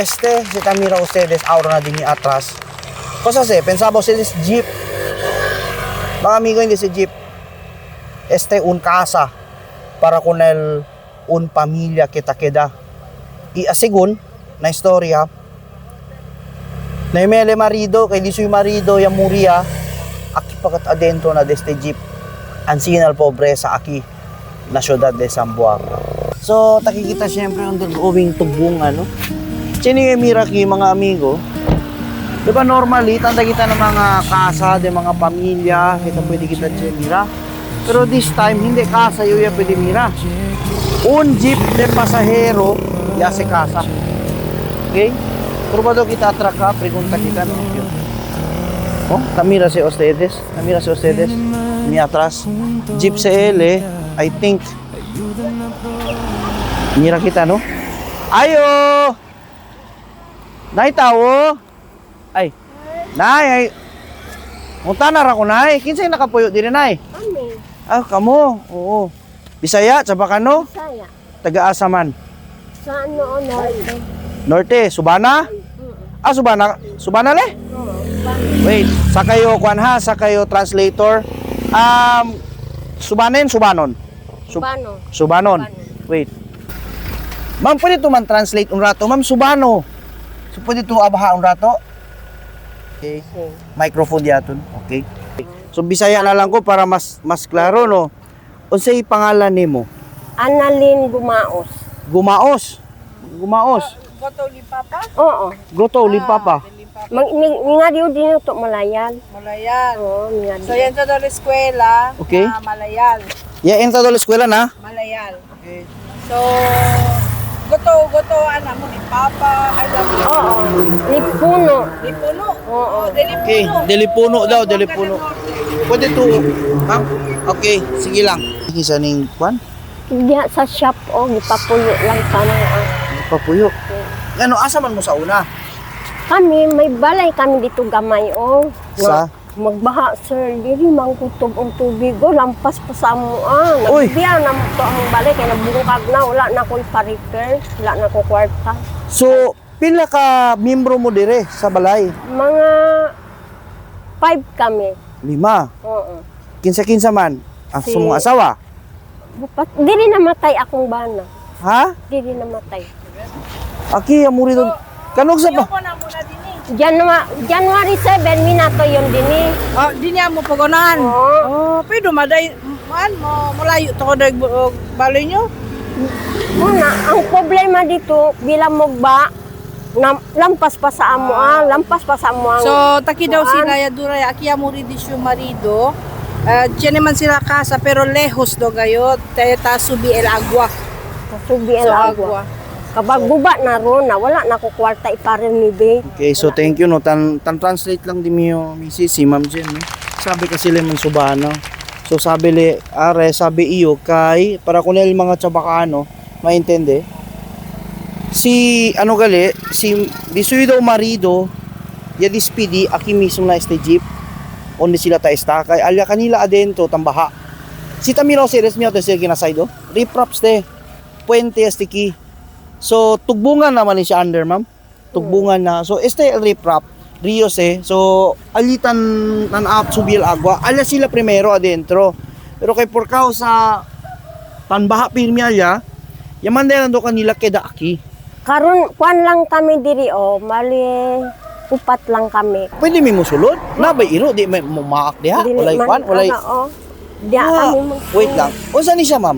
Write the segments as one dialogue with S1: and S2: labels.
S1: Este, si ta mira ustedes ahora na din atrás. Cosa se, pensaba ustedes jeep. Mga amigo, hindi si jeep. Este un casa para con el un pamilya kita queda. Y asigun na istorya, na mele marido, kay di suy marido ya muria, aki pakat adentro na deste jeep. Ansina al pobreza aki na siyudad de Zamboanga. So, takikita siyempre undergoing tugbong ano. Sino yung mira ki mga amigo? Di ba normally, tanda kita ng mga kasa, de mga pamilya, kita pwede kita mira. Pero this time, hindi kasa yung ya pwede mira. Un jeep de pasahero, ya se casa. Okay? Pero ba daw kita atraka, pregunta kita, no? Yun. Oh, tamira si ustedes. Tamira si ustedes. Mi atrás. Jeep CL, I think. Mira kita, no? Ayo! Nay, tawo! Ay, Nay, ay. Munta na ra ko, Nay. Kinsay nakapuyo diri, Nay?
S2: Kami,
S1: Ah, kamo. Oo. Bisaya, Chabacano?
S2: Bisaya.
S1: Taga-asa man?
S2: Sa ano, norte.
S1: Norte, Subana? Ah, Subana. Subana le?
S2: Oo.
S1: Wait, sa kayo kwan ha, sa kayo translator. Subanen, Subanon.
S2: Subano.
S1: Subanon. Wait. Ma'am, pwede to man translate un rato. Ma'am, Subano. So, pwede to abaha un rato? Okay. Microphone diaton. Okay. So, Bisaya na lang ko para mas mas klaro, no? Unsay pangalan nimo?
S2: Annalyn Gumaos.
S1: Gumaos. Gumaos.
S3: Goto Limpapa?
S2: Oo.
S1: Goto, Limpapa.
S2: Mag, nga diyo din ito Malayan.
S3: Malayan.
S2: Oo, nga
S3: So yan sa la eskwela, na Malayal.
S1: Ya entrado a la escuela na?
S3: Malayal. Okay. So, goto, goto, ana mo ni Papa, ay love you.
S2: Oo. Lipuno.
S3: Lipuno.
S2: Oo.
S3: Delipuno.
S1: Okay, Delipuno daw, Delipuno. Pwede to, ma'am? Okay, sige lang. Isa ning kwan?
S2: Diha sa shop, oh, gipapuyo lang kami. Ah.
S1: Papuyo. Ano, asa man mo sa una?
S2: Kami, may balay kami dito gamay, oh.
S1: Sa?
S2: Magbaha, sir. Dili man kutob ang tubig, oh. Lampas pa sa amo, ah.
S1: Uy!
S2: Nagbiya na mo to ang balay, kaya nabungkag na. Wala na akong pa-repair. Wala na akong kwarta.
S1: So, pila ka membro mo dire sa balay?
S2: Mga 5 kami.
S1: Lima.
S2: Oo.
S1: Kinsa-kinsa man? Ang sumong asawa?
S2: Dili namatay akong bana.
S1: Ha?
S2: Dili namatay.
S1: Aki, amuri doon. Kanog sa pa?
S3: Ko na muna din eh.
S2: January 7, minato yon din eh.
S3: Oh, di niya mo pagunahan.
S2: Oo.
S3: Oh, pero maday man mo mulayo to ko dag baloy nyo.
S2: Muna, ang problema dito, bilang mogba, lampas pa sa amo, ah, lampas pa sa amo ang
S3: So taki daw
S2: kuan.
S3: sila ya duray aki amuri di siya marido. Diyan naman sila casa pero lejos do gayo ta subi el agua.
S2: Subi el
S3: So,
S2: agua. Kapag guba na ron, na wala na ko kwarta iparenovate.
S1: Okay, so thank you no. Tan translate lang di miyo misis si Ma'am Jen. No? Sabi kasi le man Subano. So sabi le are sabi iyo kay para kunel mga Chabacano maintende. Si ano gali si di suyo daw marido ya dispidi aki mismo na este jeep onde sila ta esta kay alya kanila adentro tambaha. Si Tamiro series miyo te sila ginasaydo. Ripraps te. Puente este ki. So tugbungan naman ni siya under ma'am tugbungan na. So este el riprap, Rios eh. So alitan tan up subil agua. Ala sila primero adentro. Pero kay por causa tanbaha pirmi alya, yaman din nando kanila keda aki.
S2: Karon kwan lang kami diri oh, mali upat lang kami.
S1: Pwede mi musulod? Na ba iro di may mumaak diha?
S2: Dili
S1: Walay
S2: man,
S1: kwan, walay.
S2: ana, oh. Diya
S1: Ah,
S2: kami
S1: wait lang. Unsa ni siya, ma'am?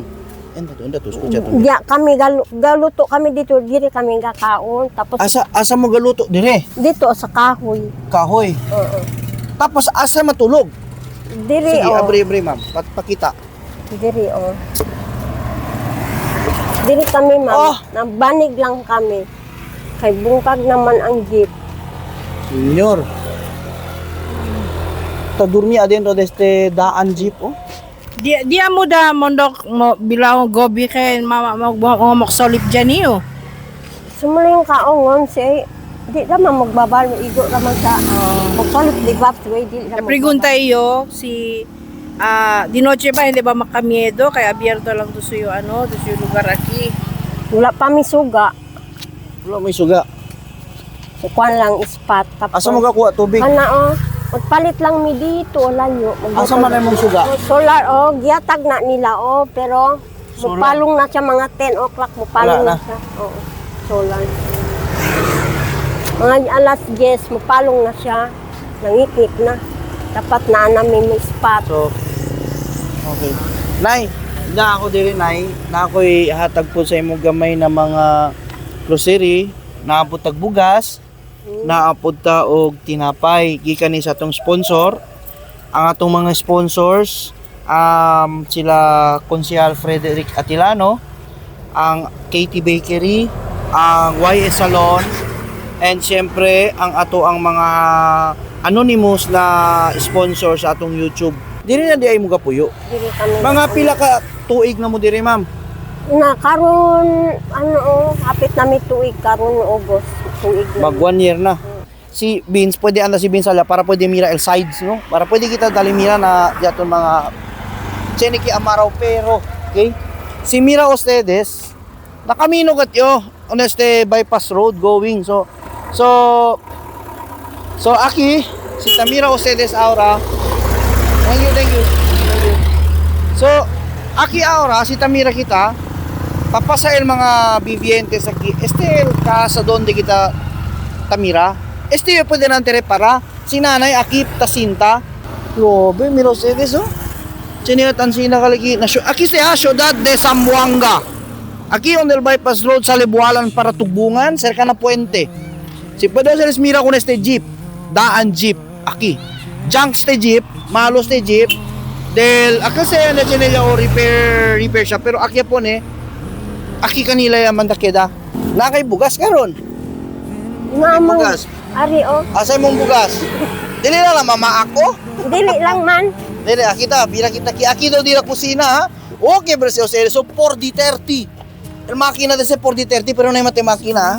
S1: Enda to, escucha to.
S2: Diya kami galuto kami dito, diri kami gakaon. Tapos
S1: Asa asa mo galuto dire?
S2: dito sa kahoy.
S1: Kahoy.
S2: Oo.
S1: Tapos asa matulog?
S2: Diri
S1: Sige,
S2: oh.
S1: abre abre ma'am. Pakita.
S2: Diri oh. Diri kami ma'am.
S1: Oh!
S2: Nabanig lang kami. Kay bungkag naman ang jeep.
S1: Señor. Ta dormi adentro de este daan jeep oh.
S3: Di di mo da mondok mo bilaw gobi kay mama mo mo solip dyan iyo.
S2: Sumulo yung kaongon si di ra man magbabal igo ra man sa magpalit di ba way di ra man.
S3: Pregunta iyo si di noche ba hindi ba makamiedo kaya abierto lang do suyo ano do suyo lugar aki.
S2: Wala pa mi suga.
S1: Wala may suga.
S2: Kuan lang spot. Tapos,
S1: Asa mo gakuha tubig?
S2: Kana oh. Magpalit lang mi dito, layo.
S1: Asa man imong suga?
S2: Oh, solar oh, gihatag na nila oh, pero
S1: Solar.
S2: mupalong na siya mga 10 o'clock, mupalong
S1: Wala
S2: na
S1: na.
S2: siya. Oo, solar. Mga alas 10, mupalong na siya. Nangikik na. Dapat na namin may spot.
S1: So, okay. Nay, na ako diri, Nay. Na ako'y hatag po sa imong gamay na mga grocery, naapod tag bugas, naapod ta og tinapay gikan ni sa atong sponsor. Ang atong mga sponsors, sila Konsyal Frederick Atilano, ang KT Bakery, ang YS Salon, and siyempre ang ato ang mga anonymous na sponsor sa atong YouTube. Diri na di ay mo gapuyo.
S2: Diri kami.
S1: Mga pila ka tuig na mo diri, ma'am?
S2: Na karon ano oh, hapit na mi tuig karon August, tuig na.
S1: Mag 1 year na. Si Vince, pwede anda si Vince ala para pwede mira el sides, no? Para pwede kita dali mira na yaton mga Cheniki Amaraw pero, okay? Si Mira ustedes, nakamino kat yo on este bypass road going. So aki si Tamira ustedes ahora. Thank you, thank you. Thank you. So, aki ahora si Tamira kita papasa el mga vivientes aquí. Este el casa donde kita Tamira. Este yo pwede nantere para si nanay aki tasinta. Grabe, mira ustedes oh. Siniyat ang sinakalagi na aquí se ha Ciudad de Zamboanga. Aquí on el bypass road sa Libualan para Tugbungan, cerca na puente. Si pwede se les mira con este jeep, daan jeep, aquí. Junk este jeep, malos este jeep. Del acá se na nila o repair repair siya pero aquí po ne aki kanila ya man takeda. Na kay bugas karon.
S2: Nga
S1: Bugas.
S2: Ari oh,
S1: Asa imong bugas? Dili na lang mama ako.
S2: dili lang man.
S1: Dili, akita, bira kita ki aki daw dira kusina ha. Okay, bro, so so 4D30. El makina de ese 4D30 pero no hay mate makina ha.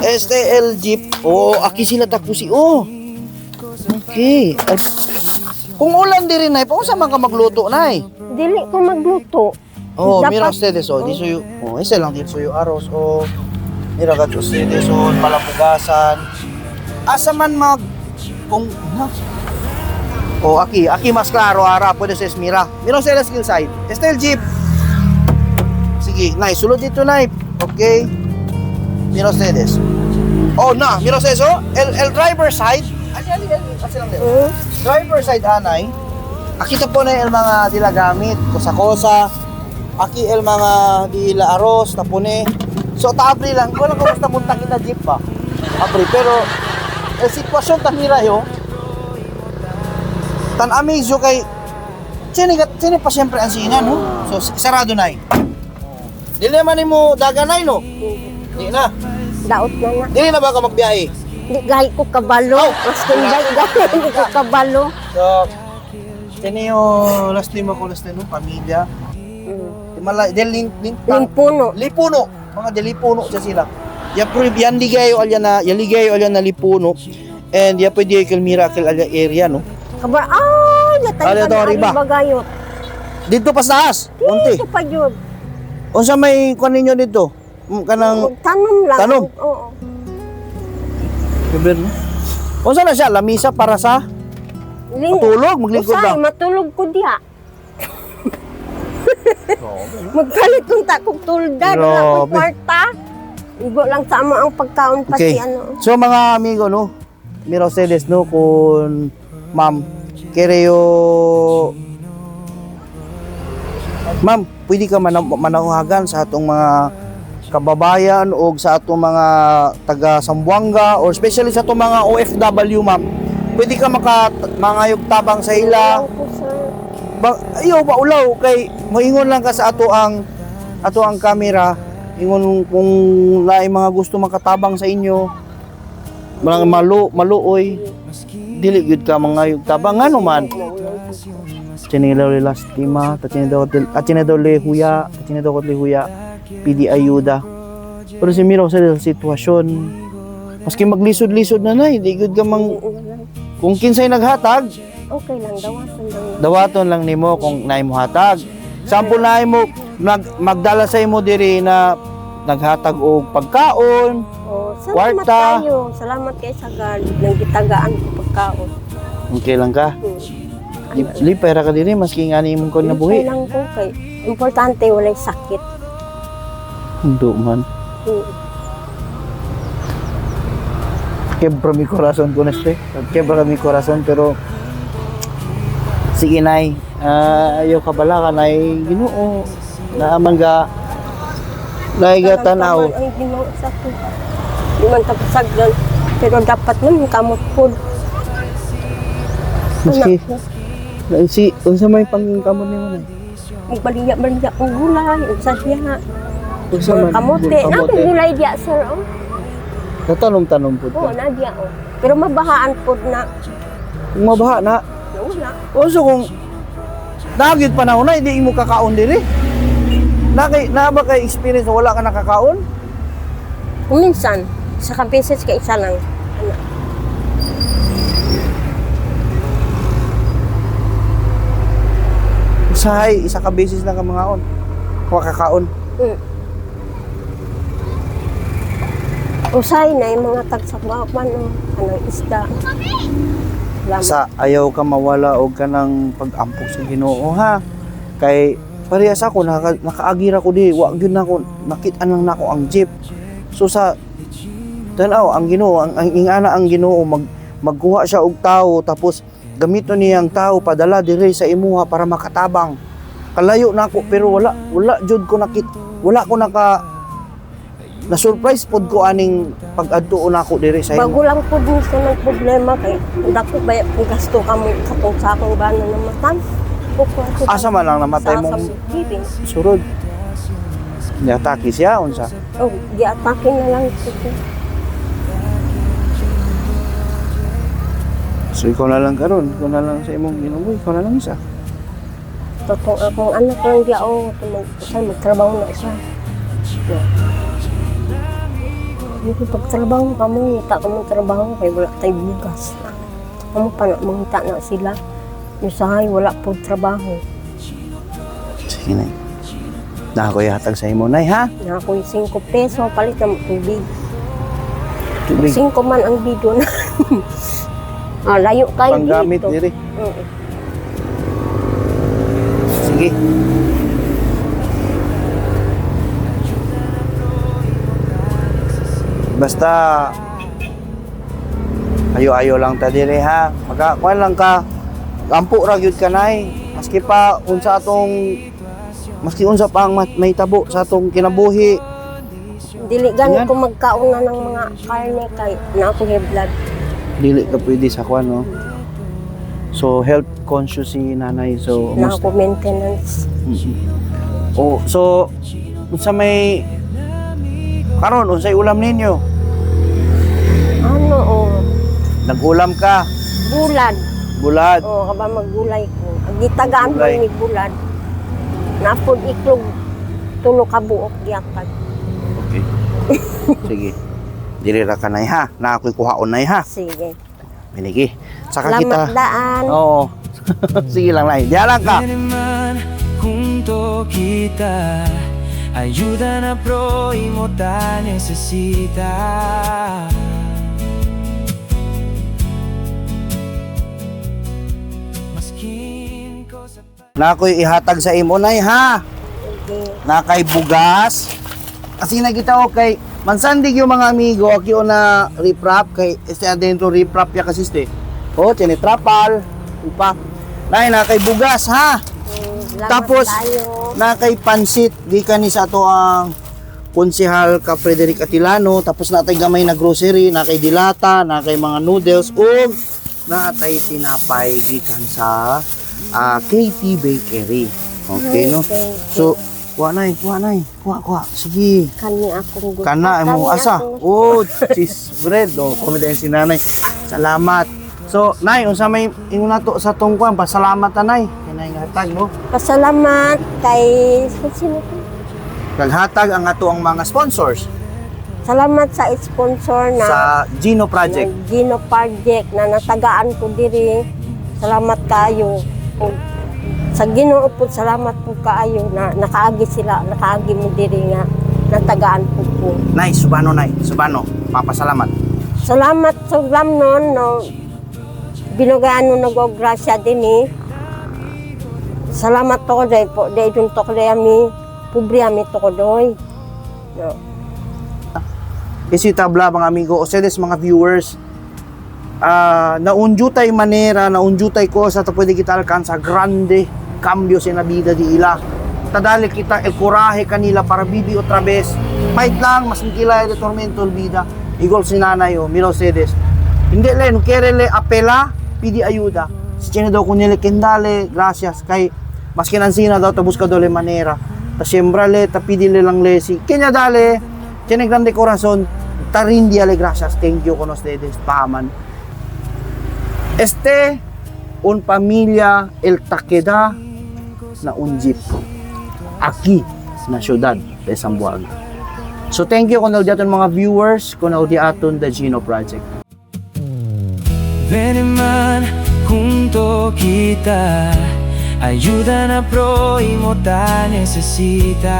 S1: Este el jeep. Oh, aki sila ta kusi. Oh. Okay. Kung ulan diri nay, paunsa man ka magluto nay?
S2: Dili ko magluto.
S1: Oh,
S2: Dapat-
S1: mira ustedes oh, di suyo. Oh, ese lang di suyo aros oh. Mira ka ustedes oh, palapugasan. Asa man mag kung ha? Oh, aquí, aquí mas claro ara pwede sa mira. Mira ustedes skill side. Este el jeep. Sige, nice. Sulod dito, nay. Okay. Mira ustedes. Oh, na, mira ustedes oh. El driver side. Ali, ali, ali. Kasi lang dito. Driver side anay. Akita po na el mga dila gamit, kosa-kosa. Aki el mga dila aros, tapone. So taabri lang, ko lang kung basta munta kita jeep pa. Abri, pero el sitwasyon tamira yo. Tan amaze yo kay sini sini pa siyempre ang sina no. So sarado nay. Dili man nimo daganay no. Di na.
S2: Daot na na.
S1: Dili na ba ka magbiyahe?
S2: Di gahi ko kabalo. Mas kunday gahi hindi ko kabalo.
S1: So kini yo last name ako last name no pamilya. Malay del lin, lin,
S2: Limpuno.
S1: Lipuno, mga delipuno siya sila. Ya pro yan ligayo alya na, yan ligayo alya na lipuno. And ya pwede kay miracle alya area no.
S2: Kabar ah, yatay
S1: Ale,
S2: ka na
S1: do, arriba.
S2: arriba gayot.
S1: Dito pa sa taas, unti.
S2: Dito pa yun.
S1: Unsa may kuan ninyo dito? Kanang
S2: Tanom lang.
S1: Tanom?
S2: Oo.
S1: Libre, no? Unsa na siya lamisa para sa matulog, maglingkod
S2: Usay,
S1: lang.
S2: matulog ko diha. Magpalit kong takong tulda, wala akong
S1: Grabe.
S2: kwarta. Igo lang sa amo ang pagkaon pati
S1: Okay.
S2: ano.
S1: So mga amigo no, mira ustedes no kung ma'am creo Ma'am, pwede ka manawagan sa atong mga kababayan o sa atong mga taga Sambuanga or especially sa atong mga OFW ma'am. Pwede ka maka mangayog tabang sa ila.
S2: Ayaw ko sa
S1: Ba, ayaw ba ulaw kay moingon lang ka sa ato ang camera ingon kung naay mga gusto makatabang sa inyo mga maluoy dili gyud ka mangayog tabang ngano man Chinelo le lastima, tachine daw le huya, tachine daw le huya, pidi ayuda. Pero si Miro sa sitwasyon, maski maglisod-lisod na nay, di gyud ka mang kung kinsay naghatag,
S2: Okay lang, dawasan lang.
S1: Dawaton lang nimo kung naay mo hatag. Sample naay mo magdala sa imo diri na naghatag og pagkaon,
S2: O, Salamat
S1: Kwarta.
S2: kayo. Salamat kay sa God. Nang gitagaan ko pagkaon.
S1: Okay lang ka. Lipay ra ka diri maski nga ni imong kon na
S2: Lipay
S1: buhi.
S2: lang ko kay importante walay sakit.
S1: Hundo man. Quebra mi corazón con este. Quebra mi corazón pero sige nay, ah, ayaw ka bala ka nay Ginoo. Naaman ga nay ga tanaw.
S2: Ang Ginoo sa ko. Di man tapasagdan. Pero dapat naman kamot pod.
S1: Maski si unsa may pangkamot nimo nay?
S2: Magbaliya-baliya kong gulay. Unsa siya nga.
S1: Unsa man?
S2: Kamote. Na
S1: Kamote.
S2: gulay diya sir. Oh.
S1: Tatanong-tanong pud
S2: Oo,
S1: ka.
S2: na diya oh. Pero mabahaan pod na.
S1: Kung mabaha na,
S2: Wala.
S1: unsa kung nagyud panahon na hindi mo kakaon diri. Na kay na ba kay experience na wala ka nakakaon?
S2: Minsan, sa kabeses kay isa lang. Ano,
S1: Usahay, isa ka beses lang ka mangaon. Wa kakaon.
S2: Usay na yung mga tagsabawan, oh, anong isda. Salamat.
S1: Sa ayaw ka mawala og kanang pag-ampo sa Ginoo ha. Kay parehas ako nakaagira ko di wa gyud nako nakit-an lang nako ang jeep. So sa tan-aw ang Ginoo ang ingana ang Ginoo magkuha siya og tawo tapos gamiton niya ang tawo padala dire sa imuha para makatabang. Kalayo nako pero wala wala jud ko nakit wala ko naka na surprise pod ko aning pag-adto nako dire sa
S2: Bago
S1: imo.
S2: lang po din sa ng problema kay dako ba kung gasto ka mo katong sa akong bana namatay.
S1: Asa man lang namatay mong
S2: Giving.
S1: surod. Niatake siya unsa?
S2: Oh, giatake na lang ito.
S1: So ikaw na lang karon, ikaw na lang sa imong Ginoo, ikaw na lang isa.
S2: Totoo akong anak lang diya oh, usay magtrabaho na siya. Yeah. Hindi pagtrabaho ka mo, ngita ka mo trabaho kay wala tay bugas. Amo pa na mangita na sila. Usahay wala po trabaho.
S1: Sige nay. Na ako ihatag sa imo nay ha.
S2: Na ako'y 5 peso palit na tubig.
S1: Tubig
S2: 5 man ang bidon. Ah, layo kayo
S1: panggamit
S2: dito.
S1: diri.
S2: Mm.
S1: Sige. Basta ayo-ayo lang ta diri ha. Maka kuan lang ka. Ampo ra gyud ka nay. Maski pa unsa atong maski unsa pa ang mahitabo sa atong kinabuhi.
S2: Dili gani
S1: Yan.
S2: ko magkaon na ng mga karne kay na ako high blood.
S1: Dili ka pwede sa kuan no. So health conscious si nanay so
S2: Na
S1: almost
S2: ako maintenance.
S1: Oh, so unsa may karon unsay ulam ninyo?
S2: Ano oh,
S1: Nagulam ka,
S2: bulad.
S1: bulad.
S2: Oh, kaba maggulay ko. Ang gitagaan
S1: Gulay.
S2: man ni bulad. Napod iklog tulo ka buok giatag.
S1: Okay. Sige. Dili ra ka nay ha. Na ako'y kuhaon nay ha.
S2: Sige.
S1: Minigi. Saka
S2: Salamat
S1: kita.
S2: daan.
S1: Oo. Sige lang nay. Diya lang ka.
S4: Man, junto kita ayuda na prójimo ta necesita. Maskin cosa
S1: Na ako'y ihatag sa imo nay ha.
S2: Sige.
S1: Na kay bugas. Kasi na kita okay. Mansandig yung mga amigo, akyo na riprap kay este adentro riprap ya kasi este. Oh, tiene trapal, upa. Nay na kay bugas ha.
S2: Salamat
S1: Tapos,
S2: tayo.
S1: na kay pansit gikan ni sa ato ang konsehal ka Frederick Atilano tapos natay gamay na grocery na kay dilata na kay mga noodles ug natay tinapay gikan sa KT Bakery. Okay no.
S2: Thank you.
S1: So kuha nay, kuha nay, kuha kuha. Sige.
S2: Kani akong gusto.
S1: Kana mo
S2: Kani
S1: asa.
S2: akong-
S1: Oh, cheese bread. Oh, kumita si nanay. Salamat. So, nay, unsa may ingon nato sa tong kuan, pasalamat ta nay. Kay nay nga hatag no.
S2: Pasalamat kay sino to?
S1: Naghatag ang ato ang mga sponsors
S2: Salamat sa sponsor na
S1: sa Gino Project.
S2: ng Gino Project na natagaan ko diri. Salamat kaayo. Ug sa Ginoo po salamat po kaayo na nakaagi sila, nakaagi mo diri nga Natagaan po ko.
S1: Nay, subano nay, subano. Papasalamat.
S2: Salamat sa gamnon no. Binugaan no nagograsya din eh. Salamat to ko dahil po dahil dun to ko dahil ami. Pobre ami to ko doy. No.
S1: Isi tabla, mga amigo, ustedes mga viewers, naunjutay manera, naunjutay cosa ta pwede kita alcanza grande cambios en la vida di ila. Tadali kita el coraje kanila para vivi otra vez. Fight lang, mas kila de tormento el vida. Igual si nanay, oh, mira ustedes. Hindi le, no quiere le apela, pidi ayuda. Si tiene daw kunile kendale, gracias. Kay, mas kinansina daw, ta busca dole manera. Ta siembrale, ta pidile lang le si. Kanya dale, tiene grande corazón, ta rindiale gracias, thank you con ustedes, paman. Este, un pamilya el takeda na un jeep. Aquí, na siyudad de Zamboanga. So thank you kung aton mga viewers, kung aton The Gino Project.
S4: Ven man junto kita. Ayuda na prójimo ta necesita.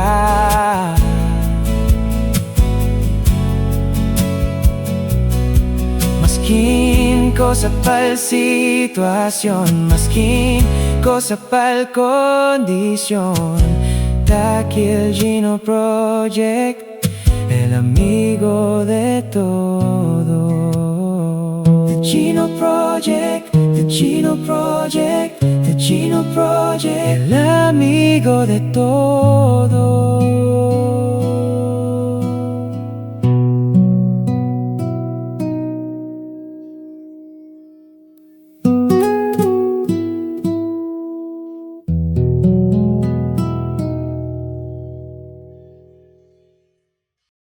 S4: Maskin cosa pa'l situación, maskin cosa pa'l condición. Takil Gino Project, el amigo de todo. The Gino Project, The Gino Project, The Gino Project, el amigo de todo.